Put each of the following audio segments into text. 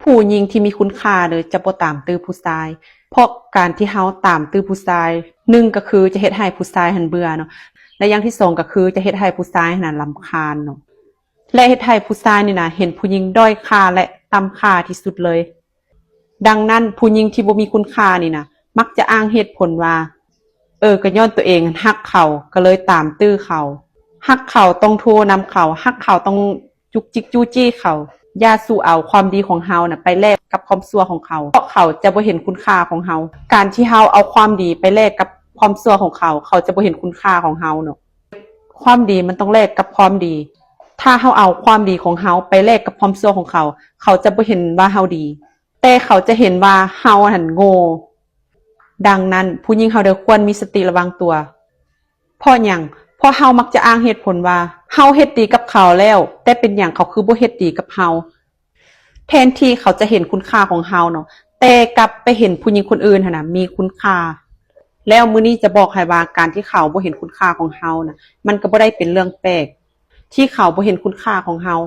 ຜູ້ຍິງທີ່ມີຄຸນຄ່າເດີ ຈະບໍ່ຕາມຕື້ຜູ້ຊາຍ ເພາະການທີ່ເຮົາຕາມຕື້ຜູ້ຊາຍ ໜຶ່ງກໍຄືຈະເຮັດໃຫ້ຜູ້ຊາຍຫັ້ນເບື່ອເນາະ ແລະຢ່າງທີສອງກໍຄືຈະເຮັດໃຫ້ຜູ້ຊາຍຫັ້ນນະລຳຄານເນາະ ແລະເຮັດໃຫ້ຜູ້ຊາຍນີ້ນະເຫັນຜູ້ຍິງດ້ອຍຄ່າ ແລະຕ່ຳຄ່າທີ່ສຸດເລີຍ. ດັ່ງນັ້ນ ຜູ້ຍິງທີ່ບໍ່ມີຄຸນຄ່ານີ້ນະ ມັກຈະອ້າງເຫດຜົນວ່າ ເອີ ກໍຍ້ອນຕົວເອງຫັ້ນຮັກເຂົາ ກໍເລີຍຕາມຕື້ເຂົາ. ຮັກເຂົາຕ້ອງໂທນຳເຂົາ, ຮັກເຂົາຕ້ອງຈຸກຈິກຈູ້ຈີ້ເຂົາ. ຢ່າສູ່ເອົາຄວາມດີຂອງເຮົານະໄປແລກກັບຄວາມຊົ່ວຂອງເຂົາ ເພາະເຂົາຈະບໍ່ເຫັນຄຸນຄ່າຂອງເຮົາ. ການທີ່ເຮົາເອົາຄວາມດີໄປແລກກັບຄວາມຊົ່ວຂອງເຂົາ, ເຂົາຈະບໍ່ເຫັນຄຸນຄ່າຂອງເຮົາເນາະ. ຄວາມດີມັນຕ້ອງແລກກັບຄວາມດີ. ຖ້າເຮົາເອົາຄວາມດີຂອງເຮົາໄປແລກກັບຄວາມຊົ່ວຂອງເຂົາ, ເຂົາຈະບໍ່ເຫັນວ່າເຮົາດີ, ແຕ່ເຂົາຈະເຫັນວ່າເຮົາຫັ້ນໂງ່. ດັ່ງນັ້ນ ຜູ້ຍິງເຮົາເດີ ຄວນມີສະຕິລະວັງຕົວ. ເພາະຫຍັງ? ເພາະເຮົາມັກຈະອ້າງເຫດຜົນວ່າ ເຮົາເຮັດດີກັບເຂົາແລ້ວ, ແຕ່ເປັນຫຍັງເຂົາຄືບໍ່ເຮັດດີກັບເຮົາ? ແທນທີ່ເຂົາຈະເຫັນຄຸນຄ່າຂອງເຮົາເນາະ, ແຕ່ກັບໄປເຫັນຜູ້ຍິງຄົນອື່ນຫັ້ນນະມີຄຸນຄ່າ. ແລ້ວມື້ນີ້ຈະບອກໃຫ້ວ່າ ການທີ່ເຂົາບໍ່ເຫັນຄຸນຄ່າຂອງເຮົານະ ມັນກໍບໍ່ໄດ້ເປັນເລື່ອງແປກ ທີ່ເຂົາບໍ່ເຫັນຄຸນຄ່າຂອງເຮົາ.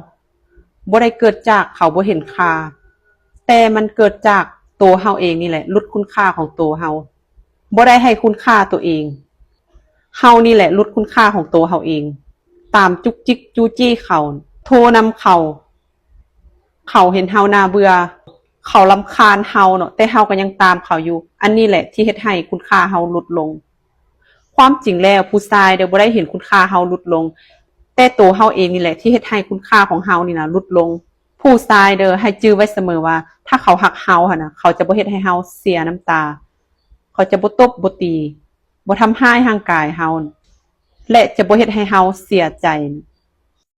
ບໍ່ໄດ້ເກີດຈາກເຂົາບໍ່ເຫັນຄ່າ, ແຕ່ມັນເກີດຈາກໂຕເຮົາເອງນີ້ແຫຼະ ຫຼຸດຄຸນຄ່າຂອງໂຕເຮົາ. ບໍ່ໄດ້ໃຫ້ຄຸນຄ່າໂຕເອງ. ເຮົານີ້ແຫຼະຫຼຸດຄຸນຄ່າຂອງໂຕເຮົາເອງ. ຕາມຈຸກຈິກຈູ້ຈີ້ເຂົາ, ໂທນຳເຂົາ. ເຂົາເຫັນເຮົາໜ້າເບື່ອ, ເຂົາລຳຄານເຮົາເນາະ, ແຕ່ເຮົາກໍຍັງຕາມເຂົາຢູ່. ອັນນີ້ແຫຼະທີ່ເຮັດໃຫ້ຄຸນຄ່າເຮົາຫຼຸດລົງ. ຄວາມຈິງແລ້ວ ຜູ້ຊາຍເດີ ບໍ່ໄດ້ເຫັນຄຸນຄ່າເຮົາຫຼຸດລົງ, ແຕ່ໂຕເຮົາເອງນີ້ແຫຼະທີ່ເຮັດໃຫ້ຄຸນຄ່າຂອງເຮົານີ້ນະຫຼຸດລົງ. ຜູ້ຊາຍເດີ ໃຫ້ຈື່ໄວ້ສະເໝີວ່າ ຖ້າເຂົາຮັກເຮົາຫັ້ນນະ ເຂົາຈະບໍ່ເຮັດໃຫ້ເຮົາເສຍນ້ຳຕາ, ເຂົາຈະບໍ່ຕົບບໍ່ຕີ, ບໍ່ທຳຮ້າຍຮ່າງກາຍເຮົາ ແລະ ຈະບໍ່ເຮັດໃຫ້ເຮົາເສຍໃຈ.